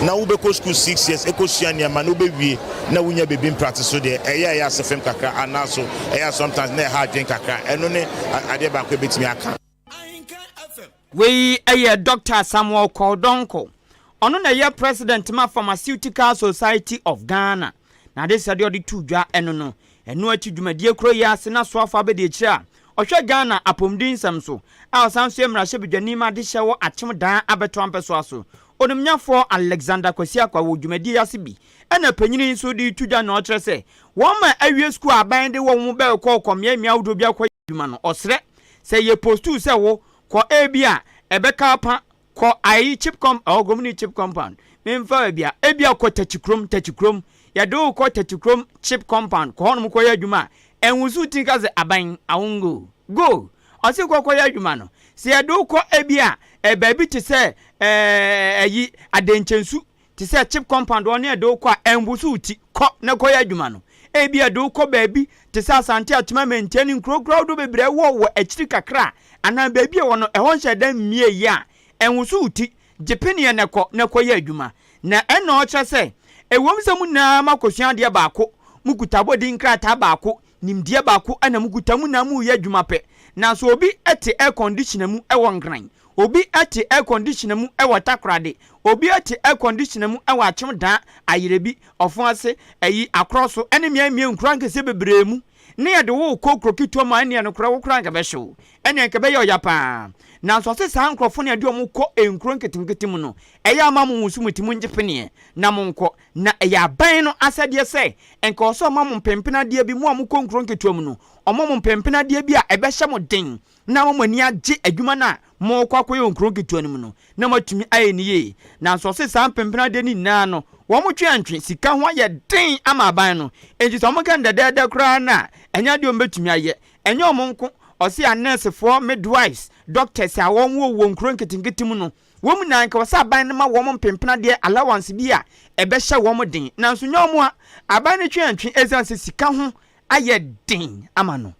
Na wobɛkɔ school 6 years ɛkɔsua nneɛma na wobɛwie na wonya baabi mpractice so deɛ, ɛyɛ a ɛyɛ ase fam kakra anaaso ɛyɛ a sometimes na ɛha adwen kakra. Ɛno ne adeɛ baako a ɛbɛtumi aka. Wei yɛ Dr. Samuel Kow Donkor. Ɔno na ɛyɛ President ma Pharmaceutical Society of Ghana. Na ade sɛdeɛ ɔde to dwa ɛno no. Ɛno akyi dwumadie kuro yi ase na soafo abɛdi akyire a ɔhwɛ Ghana apɔmuden nsɛm so a ɔsan so yɛ mmarahyɛbadwani ma adehyɛ wɔ Akyem Dan abɛto ampɛsoa so. Onimnyafoɔ Alexander Kwasi Akwa wɔ dwumadie yi ase bi. Ɛna panyini nso de to dwa na ɔkyerɛ sɛ wɔn ma awie sukuu aban de wɔn bɛkɔ kɔ mmeammea ahodoɔ bi akɔ adwuma no. Ɔsrɛ sɛ yɛ postu sɛ wo kɔ ebi a ɛbɛka pa kɔ ayi chip com ɛwɔ gom ne chip compound memfa baabi a ebi akɔ Takyikurom. Takyikurom yɛde wo kɔ Takyikurom chip compound kɔ hɔnom kɔyɛ adwuma a ɛnwusu ti ka sɛ aban awongo go ɔsi kɔ kɔyɛ adwuma no. Sɛ yɛde wo kɔ ebi a baabi te sɛ ɛyi Adenkyɛnsu. te sɛ chip compound hɔ ne ɛde wo kɔ a, ɛnwoso wo ti. Kɔ na kɔyɛ adwuma no. Ebia ɛde wo kɔ baabi te sɛ Asante Akyem Amantia ne nkuro nkuro ahodoɔ bebree a ɛwɔ wɔ akyiri kakra anaa baabi a ɛwɔ no ɛhɔ nhyɛ da mmie yie a, ɛnwoso wo ti. Gye peneɛ na kɔ na kɔyɛ adwuma. Na ɛnna ɔkyerɛ sɛ, ɛwom sɛ mo nyinaa moakɔsua adeɛ baako, mokuta abɔdin nkrataa baako, nimdeɛ baako na mokuta, mo nyinaa moreyɛ adwuma pɛ, nanso obi te air conditioner mu wɔ Nkran, obi te air conditioner mu wɔ Takoradi, obi te air conditioner mu wɔ Akyem Daa, Ayerɛbi, Ɔfo Ase, ayi, Akorɔ so ne mmeammea nkuro akɛseɛ bebree mu, na yɛde wo rekɔ kuro ketewa mu a, ɛnneɛ nokorɛ wo koraa anka ɛbɛhye wo, ɛnneɛ anka ɛbɛyɛ ɔya pa ara. Nanso ɔse saa nkorɔfoɔ no a yɛde wɔn kɔ nkuro nketenkete mu no, ɛyɛ a ma mo nso mo ti mongye peneɛ na monkɔ. Na ɛyɛ aban no asɛdeɛ sɛ nka ɔsɛ ɔma mo mpempenadeɛ bi, mo a mokɔ nkuro nketewa mu no, ɔma mo mpempenadeɛ bi a ɛbɛhyɛ mo den na ama mo ani agye adwuma no a morekɔ akɔyɛ wɔ nkuro nketewa no mu no, na moatumi ayɛ no yie. Nanso ɔse saa mpempenadeɛ no nyinaa no, wɔtwe antwe, sika ho ayɛ den ama aban no, enti sɛ wɔka no dɛdɛɛdɛ koraa no a, ɛnyɛ adeɛ a wɔbɛtumi ayɛ. Ɛnyɛ wɔn nko, ɔse anɛɛsefoɔ, midwives, doctors a wɔwɔ wɔ nkuro nketenkete mu no, Wɔn nyinaa, anka ɛwɔ sɛ aban no ma wɔn mpepenadeɛ, allowance, bi a ɛbɛhyɛ wɔn den. Nanso nyɛ wɔn a, aban no twe antwe ɛsiane sɛ sika ho ayɛ den ama no.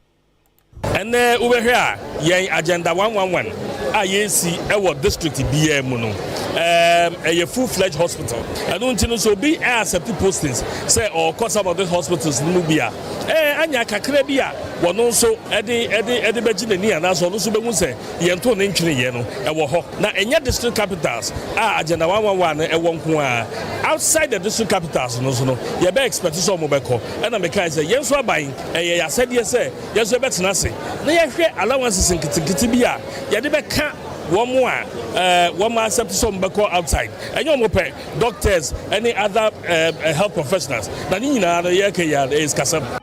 Ɛnnɛ wobɛhwɛ a yɛn Agenda 111 a yɛresi wɔ district biara mu no, ɛyɛ full fledged hospital. Ɛno nti no sɛ obi accept postings sɛ ɔrekɔ some of these hospitals no mu bi a, anya kakra bi a wɔn nso de de de bɛgye n'ani anaasɛ ɔno nso bɛhu sɛ yɛntoo ne ntweneeɛ no wɔ hɔ. Na ɛnyɛ district capitals a Agenda 111 no wɔ nko ara. Outside the district capitals no nso no, yɛbɛ expect sɛ wɔbɛkɔ. Ɛna mekae sɛ yɛn nso aban, ɛyɛ yɛn asɛdeɛ sɛ yɛn nso yɛbɛtena ase na yɛahwɛ allowances nketenkete bi a yɛde bɛka wɔn a wɔn accept sɛ wɔbɛkɔ outside. Ɛnyɛ wɔn pɛ, doctors ne other health professionals. Na ne nyinaa no yɛreka yi ara no, ɛyɛ sikasɛm.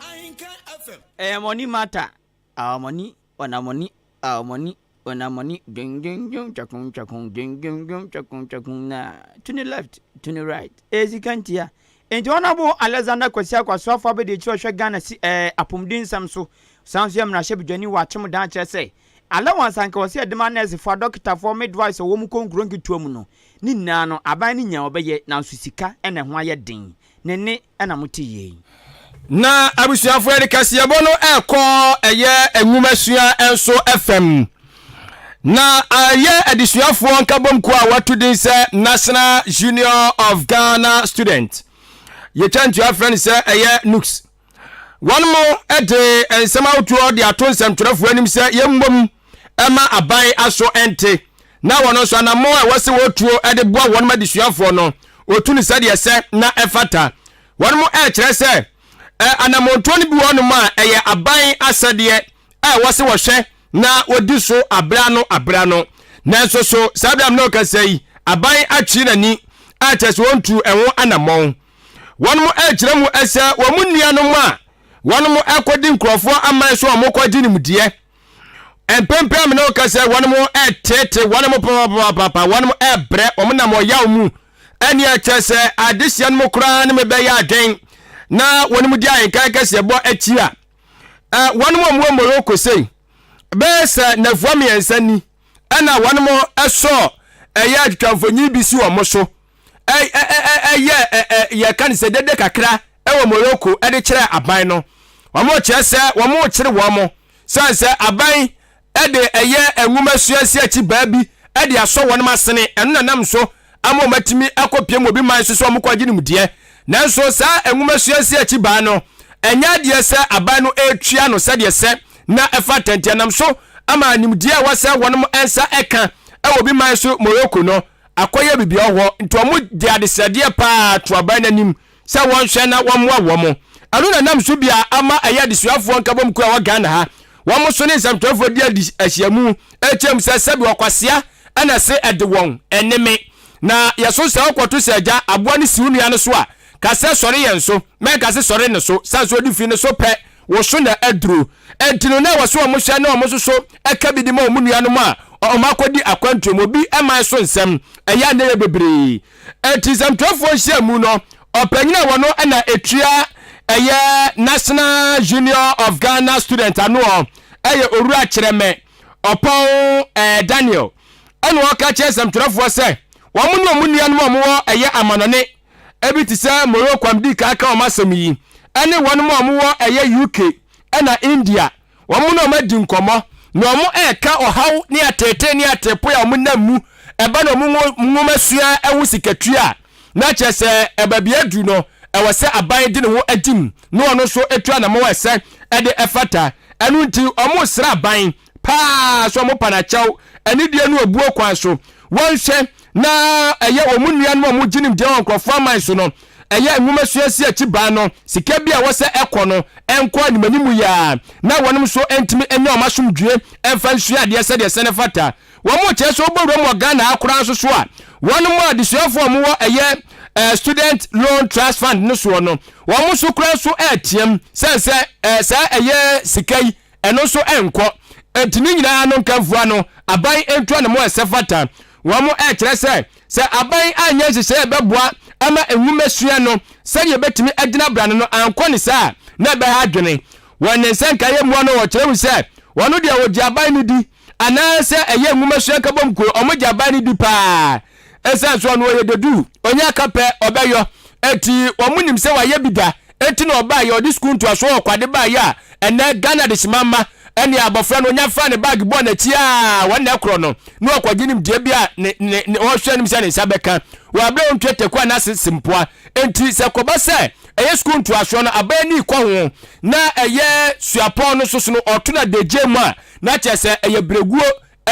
Ɛyɛ money matter, our money, ɔna money. Our money, una money, dwen dwen dwen twakun twakun dwen dwen dwen twakun twakun na to ne left to ne right ɛyɛ sika ntia. Enti Honourable Alexander Kwasi Akwa soafo abadiakyiri a ɔhwɛ Ghana si ɛɛ apomuden nsɛm so san nso yɛ mmarahyɛbedwani wɔ Akyem Dan kyerɛ sɛ allowance a anka wɔsɛ yɛde ma nɛɛsefoɔ, adɔkotafoɔ, midwives a wɔn kɔ nkuro nketewa mu no ne nyinaa no aban no nya ɔbɛyɛ nanso sika na ɛho ayɛ den. Ne nne na mote yei. Na abusuafo yɛde kaseɛbɔ no ɛrekɔ ɛyɛ nwomasua nso fam. Na ɛyɛ adesuafoɔ nkabom kuo a wɔato din sɛ National Union of Ghana Students. Yɛtwa ntua frɛ no sɛ ɛyɛ NUGS. Wɔn mo de nsɛm ahodoɔ de ato nsɛmtwerɛfoɔ anim sɛ yɛmmom ma aban aso nte na wɔn nso anammɔn a ɛwɔ sɛ wɔtuo de boa wɔn adesuafoɔ no wɔtu no sɛdeɛ ɛsɛ na ɛfata. Wɔn mo ɛrekyerɛ sɛ anammɔntuo no bi wɔ hɔnom a ɛyɛ aban asɛdeɛ a ɛwɔ sɛ wɔhwɛ na wɔdi so aberɛ ano aberɛ ano. Nanso so saa berɛ a mene wo kasa yi aban atwere n'ani a kyerɛ sɛ wɔntu ɛho anammɔn. Wɔn ɛrekyerɛ mu sɛ wɔn nuanom a wɔn ɛkɔdi nkurɔfoɔ aman so a wɔkɔgye nimdeɛ mpempem a mene wo kasa yi wɔn ɛretete wɔn papapapapa wɔn ɛrebrɛ wɔn nam ɔyaw mu ɛne ɛkyɛ sɛ adesua no mu koraa ne mebɛyɛ adwen na wɔn mu di ahenkan kɛseɛ bɔ akyi a wɔn a wɔwɔ Morocco sei bɛyɛ sɛ nnafua mmiɛnsa ni ɛna wɔn sɔ ɛyɛ atwitwa mfonyin bi si wɔn so ɛyɛ yɛka no sɛ dede kakra ɛwɔ Morocco ɛde kyerɛ aban no wɔn kyerɛ sɛ wɔn kyerɛ wɔn sane sɛ aban de ɛyɛ nwoma sua si akyi baa bi de asɔ wɔn asene, ɛno na nam so ama wɔn atumi akɔpiem obi man so sɛ wɔn kɔgye nimdeɛ. Nanso saa nwoma sua si akyi baa no, ɛnyɛ adeɛ sɛ aban no retua no sɛdeɛ sɛ na ɛfata, nti ɛnam so ama nimdeɛ a ɛwɔ sɛ wɔn nsa ɛka wɔ obi man so Morocco no akɔyɛ biribi wɔ hɔ, nti wɔn de adesrɛdeɛ paa to aban no anim sɛ wɔnhwɛ na wɔmmoa wɔn. Ɛno na ɛnam so bi a ama ɛyɛ adesuafoɔ nkabom kuo a ɛwɔ Ghana ha. Wɔn nso ne nsɛmtwerɛfoɔ di adi ahyiamu ɛkyɛm sɛ sɛbi ɔkwasea ɛna ɛse ɛde wɔn ɛne me. Na yɛso sɛ wokɔto sɛ agya aboa no si wo nua no so a, ka sɛ sɔre yɛn so, mɛnka se sɔre ne so, sane sɛ ɔdi fi ne so pɛ, wo so na aduro. Enti no na ɛwɔ sɛ wɔn hwɛ na wɔn nso so ɛka bi de ma wɔn nuanom a wɔn akɔdi akwantuo mu. Obi man so nsɛm ɛyɛ a na ɛyɛ bebree. Enti nsɛmtwerɛfoɔ nhyiamu no, ɔpanyin a wɔno na ɛtua ɛyɛ National Union of Ghana Students ano ɛyɛ Owura Kyerɛmɛ Ɔpɔn Daniel ɛna ɔka kyerɛ nsɛmtwerɛfoɔ sɛ Wɔn ne wɔn nuanom a wɔwɔ ɛyɛ amanɔne bi te sɛ Morocco a medii kan ka wɔn asɛm yi ne wɔn a wɔwɔ ɛyɛ UK na India, wɔn ne wɔn adi nkɔmmɔ na wɔreka ɔhaw ne ateetee ne ateepoe a wɔnam mu ɛba na wɔn nwomasua ho sikatua a, na kyerɛ sɛ baabi aduru no, ɛwɔ sɛ aban de ne ho agyim na ɔno nso tu anamɔn a ɛsɛ de ɛfata. Ɛno nti, wɔresrɛ aban paa sɛ wɔpa no akyɛw anidie ne obuo kwan so. Wɔnhwɛ na ɛyɛ wɔn nuanom a wɔgye nimdeɛ wɔ nkurɔfoɔ aman so no, ɛyɛ nwomasua si akyi baa no, sika bi a ɛwɔ sɛ ɛkɔ no, ɛnkɔ animanimu yi ara, na wɔnom nso ntumi nya wɔn asomdwoeɛ mfa nsua adeɛ sɛdeɛ ɛsɛ ne fata. Wɔn kyerɛ sɛ wobɔ wuram wɔ Ghana ha koraa nso so a, wɔnom adesuafoɔ a wɔwɔ ɛyɛ eh, Student Loan Trust Fund no soɔ no, wɔn nso koraa nso ɛreteam sɛn sɛ eh, saa ɛyɛ sika yi ɛno nso ɛnkɔ. Enti ne nyinaa no nkamfua no, aban ntu anamɔ a ɛsɛ fata. Wɔn ɛrekyerɛ sɛ, sɛ aban anyɛ nhyehyɛe a ɛbɛboa ama nwomasua no sɛdeɛ ɛbɛtumi agyina brane no ankɔ ne saa a, na ɛbɛha adwene. Wɔ ne nsɛnkaeɛ mua no wɔkyerɛ mu sɛ, wɔn deɛ wɔgye aban no di anaasɛ ɛyɛ nwomasua nkabom kuo, wɔgye aban no di paa. Ɛsiane sɛ ɔno ɔyɛ dedu, ɔnya aka pɛ ɔbɛyɔ, enti wɔn nim sɛ wayɛ bi da, enti na ɔbaeɛ, ɔde sukuu ntoasoɔ wɔ Kwade baeɛ a ɛnnɛ Ghana adehyema mma ɛne abɔfra no ɔnya faa ne baage bɔɔ n'akyi a wɔn na ɛkorɔ no na ɔkɔgye nimdeɛ bi a ne ne ne ɔhwɛ anim sɛ ne nsa bɛka wɔ abere a ɔntua taku anaase sempoa. Enti sɛ kɔba sɛ ɛyɛ sukuu ntoasoɔ no aban ani kɔ ho na ɛyɛ suapɔn no soso no ɔto no adagya mu a na kyerɛ sɛ ɛyɛ berɛguo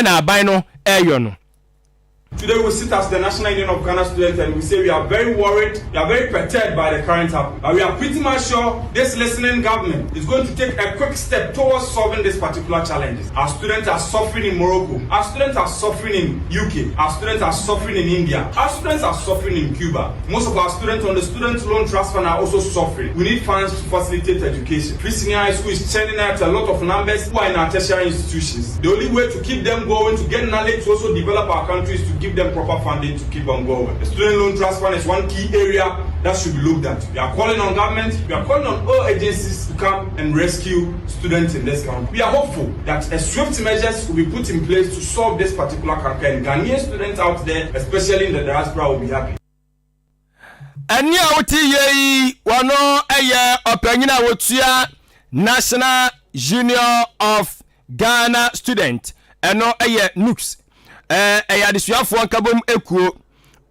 na aban no ɛreyɔ no. Today we sit as the National Union of Ghana Students and we say we are very worried, we are very perturbed by the current happening. But we are pretty much sure this listening government is going to take a quick step towards solving this particular challenges. Our students are suffering in Morocco, our students are suffering in UK, our students are suffering in India, our students are suffering in Cuba. Most of our students on the Student Loan Trust Fund are also suffering. We need funds to facilitate education. Free Senior High School is churning out a lot of numbers who are in our tertiary institutions. The only way to keep them going, to get knowledge, to also develop our country is to give them proper funding to keep on going. The Student Loan Trust Fund is one key area that should be looked at. We are calling on government, we are calling on all agencies to come and rescue students in this country. We are hopeful that a swift measures will be put in place to solve this particular canker and Ghanaian students out there, especially in the diaspora, will be happy. Ɛnne a wote yie yi, wɔno yɛ ɔpanyin a wɔtua National Union of Ghana Student, ɛno yɛ NUGS, ɛyɛ adesuafoɔ nkabom ekuo.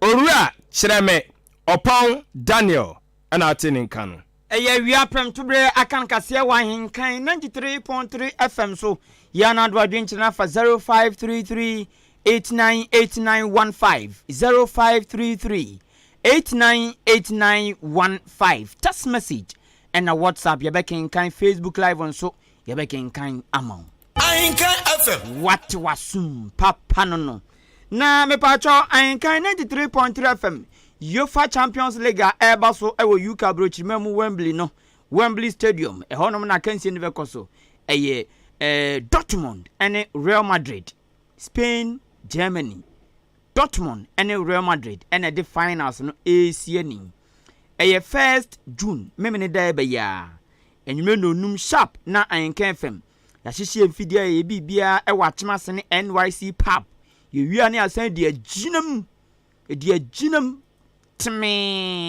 Owura Kyerɛme Ɔpɔn Daniel na ate ne nka no. Ɛyɛ awia prɛmtoberɛ akan kaseɛ wɔ Ahenkan 93.3 FM so. Yɛ anadwo adwenkyerɛ no afa 0533 898915, 0533 898915. Text message ɛna WhatsApp yɛbɛkenkan, Facebook live nso yɛbɛkenkan ama wo. Ahenkan FM. Wate w'asom papa no no. Na mepaakyɛw Ahenkan 93.3 FM Uefa Champions League a ɛreba so wɔ UK aburokyirima mu Wembley no, Wembley Stadium, ɛhɔnom na akansie no bɛkɔ so. Ɛyɛ eh, Dortmund ne Real Madrid, Spain, Germany. Dortmund ne Real Madrid na ɛde finals no ɛresi ani. Ɛyɛ first June, Memene da ɛbɛ yi ara. Anwummerɛ nnɔnnum sharp na Ahenkan FM yɛahyehyɛ yɛn mfidie a yɛyɛ biribiara wɔ Akyem ne NYC Pub. Yɛwie a ne yɛasan de agyina mu, de agyina mu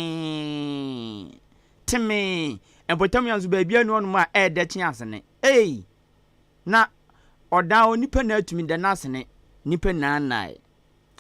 temee, temee. Mpɔtam yɛn nso baabi anu hɔnom a ɛɛdɛ kye asene. Ei! Na ɔdan onipa na atumi dɛ n'asene, nipa naanae.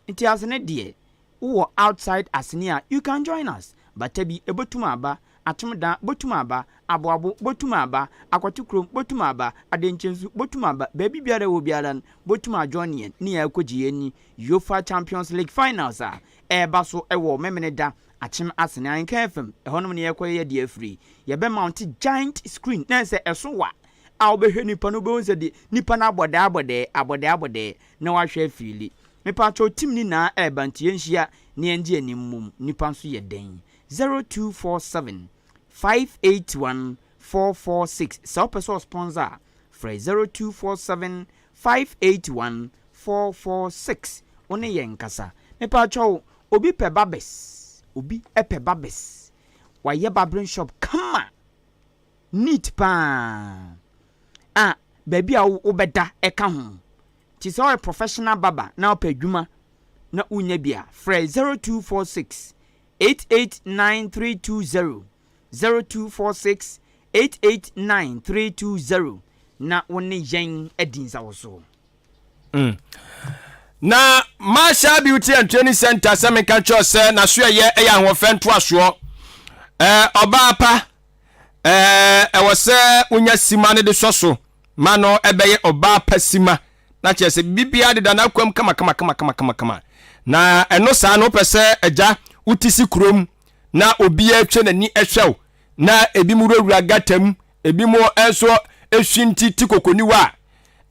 Nti asene deɛ, wowɔ outside asene a, you can join us. Bata bi, ɛbɛtum aba, Atomda, botum aba, Aboabo, botum aba, Akwate kurom, botum aba, Adenkyensu, botum aba, baabi biara ɛwɔ biara no, botum a join yɛn ne yɛn akɔgye yɛn ani Uefa Champions League finals a ɛreba so wɔ Memeneda, Akyem Asene, Ahenkan FM, ɛhɔnom ne yɛrekɔyɛ yɛn deɛ afiri. Yɛbɛ mount giant screen na ɛsɛ ɛso wa a wobɛhwɛ nipa no wobɛhu sɛ deɛ nipa no abɔdɛɛ abɔdɛɛ abɔdɛɛ abɔdɛɛ na wahwɛ afiili. Mepaakyɛw team no nyinaa ɛreba nti yɛnhyia na yɛngye yɛn ani mmom nipa nso yɛ dɛn. 0247 581 446 Sɛ wopɛ sɛ ɔsponsor a, frɛ 0247 581 446 Wo ne yɛn nkasa. Mepaakyɛw, obi pɛ babes, obi pɛ babes. Wayɛ barbering shop kama, neat paa a baabi a wobɛda ka ho. Nti sɛ woyɛ professional barber na wopɛ adwuma. na wonya bi a, frɛ 0246 889320, 0246 889320 na wo ne yɛn adi nsawosoɔ. Na Marshall Beauty and Training Center sɛ menka kyerɛ sɛ n'asoɛyɛ ɛyɛ ahoɔfɛ ntoasoɔ. Ɔbaa pa, ɛwɔ sɛ wonya sima no de sɔ so ma no ɛbɛyɛ ɔbaa pa sima na kyerɛ sɛ biribiara deda n'akwam kama kama kama kama kama kama. Na ɛno saa no, wopɛ sɛ agya wote si kurom na obiara atwa n'ani ɛhwɛ wo na ebi mu wurawura gata mu, ebi mu nso ehwinti ti kokoniwa a,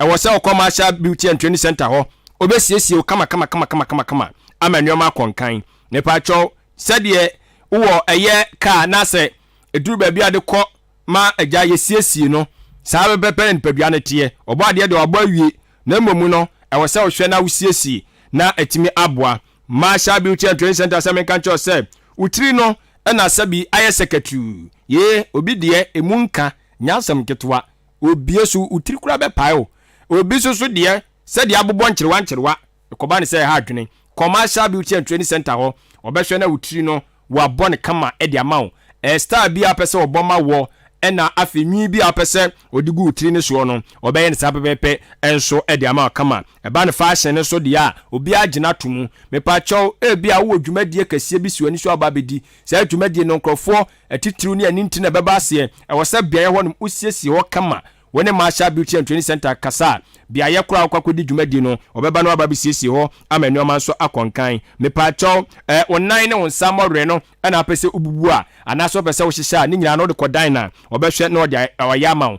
ɛwɔ sɛ ɔkɔ Marshall Beauty and Training Center hɔ. Obɛsiesie wo kama kama kama kama kama kama ama nneɛma akɔnkan. Nipa kyɛw, sɛdeɛ wowɔ ɛyɛ kaa na sɛ eduru baabi a de kɔ ma agya yɛsiesie no saa pɛpɛpɛ na nipadua no teɛ. Ɔbɔ adeɛ deɛ wabɔ awie, na mmom no ɛwɔ sɛ ɔhwɛ na wosiesie na ɛtumi aboa. Marshall Beauty and Training Center sɛ menka nkyerɛ sɛ wotiri no ɛna sɛbi ayɛ sɛkɛtuu yee, obi deɛ emu nka nyansɛm ketewa obie so wotiri kora bɛpae o. Obi nso so deɛ, sɛdeɛ abobɔ nkyerewa nkyerewa ɛkɔba ne sɛ ɛha adwene. Commercial Beauty and Training Center hɔ, ɔbɛhwɛ na wotiri no wabɔ ne kama ɛde ama wo. Style bi a pɛ sɛ ɔbɔ ma wɔ, ɛna afei nwi bi a pɛ sɛ ɔde gu tiri ne soɔ no, ɔbɛyɛ ne saa pɛpɛɛpɛ ɛnso ɛde ama wo kama. Ɛba ne fashion ne so deɛ a, obiara gyina to mu. Mepakyɛw, ebi a wowɔ dwumadie kɛseɛ bi si w'ani so aba abɛdi saa dwumadie no, nkurɔfoɔ atitiriw ne ani nti na ɛbɛba aseɛ, ɛwɔ sɛ beaeɛ hɔ nom wosiesie hɔ kama. Wɔne Marshall Beauty and Training Center kasa a, beaeɛ koraa wokɔ akɔdi dwumadie no, ɔbɛba no aba bɛsiesie hɔ ama nneɛma nso akɔnkan. Mepakyɛw, wo nan ne wo nsa mmɔwerɛ no ɛna apɛ sɛ wobubu a, anaasɛ wopɛ sɛ wohyehyɛ a, ne nyinaa no wode kɔdan na ɔbɛhwɛ na ɔde ɔyɛ ama wo.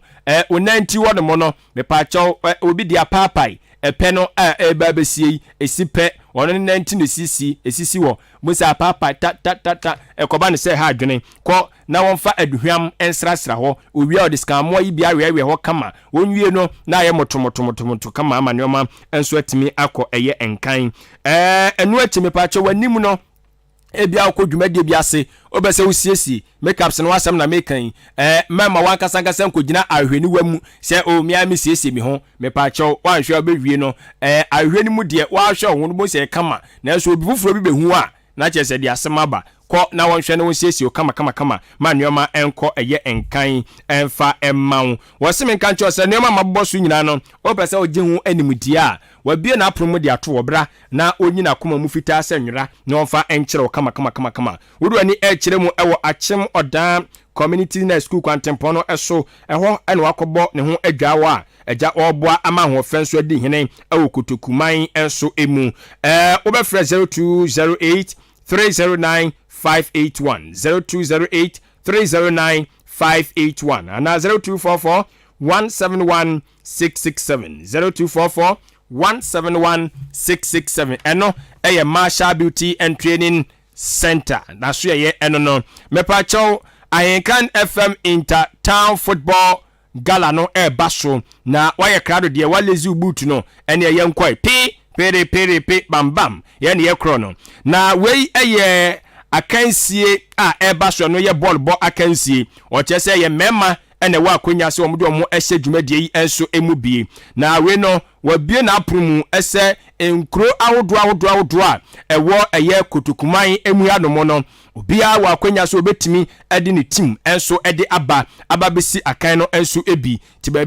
Wo nan ti hɔ nom no, mepakyɛw, obi de apaapae ɛpɛ no a ɛreba abɛsie yi, ɛsi pɛ ɔno ne nan ti na esisi esisi hɔ mo sɛ apaapae ta ta ta ta, ɛkɔba ne sɛ ɛha adwene. Kɔ na wɔmfa aduhwam nsrasra hɔ. Owie a, ɔde sikamoa yi bi aweɛweɛ hɔ kama. Wɔnwie no na ayɛ motomotomotomoto kama ama nneɛma nso atumi akɔ ɛyɛ nkan. Ɛno akyi, mepakyɛ, w'anim no, ebi akɔ dwumadie bi ase, wobɛ sɛ wosiesie makeups no, wasɛm na meka yi, mɛma wankasa nkasa nkɔgyina ahwehwɛniwa mu sɛ o mea mesiesie me ho. Mepakyɛw, wanhwɛ a wobɛwie no, ahwehwɛ no mu deɛ wahwɛ wo ho no bo sɛ kama, nanso obi foforɔ bi bɛhu a, na kyerɛ sɛ de asɛm aba. Kɔ na wɔnhwɛ no wɔnsiesie wo kama kama kama ma nneɛma nkɔ ɛyɛ nkan ɛmfa ɛma wo. Wɔse menka nkyerɛ sɛ nneɛma ma bobɔ so nyinaa no, wopɛ sɛ wogye ho animdeɛ a, wabie n'apono mu de ato wɔ bra na ɔnyi n'akoma mu fitaa sɛ nwera na ɔmfa nkyerɛ wo kama kama kama kama. Wode w'ani ɛrekyerɛ mu ɛwɔ Akyem Ɔdan Community na School kwantempɔn no so, ɛhɔ ɛna wakɔbɔ ne ho adwaa wɔ a agya ɔreboa ama ahoɔfɛ nso adi hene ɛwɔ Kotokuman nso mu. Wobɛfrɛ 0208 309 581, 0208 309 581 anaa 0244 171 667, 0244 171 667. Ɛno ɛyɛ Marshall Beauty and Training Center na so yɛyɛ ɛno no. Mɛpakyɛw, Ahenkan FM Inter Town Football Gala no ɛreba so na wayɛ krado deɛ walezi boot no, ɛne ɛyɛ nkɔe pe pere pere pe bam bam yɛn ne yɛ korɔ no. Na wei ɛyɛ akansie a ɛreba so no, yɛ bɔɔl bɔ akansie. Ɔkyerɛ sɛ yɛ mmarima ɛna ɛwɔ akonnwa sɛ wɔn de wɔn ɛhyɛ dwumadie yi nso mu bie. Na wei no, wɔabue n'apono mu sɛ nkuro ahodoɔ ahodoɔ ahodoɔ a ɛwɔ ɛyɛ Kotokuman mu hanom no, obiara wɔ akonnwa sɛ obɛtumi de ne team nso de aba bɛsi akan no nso bi. Ti baabi.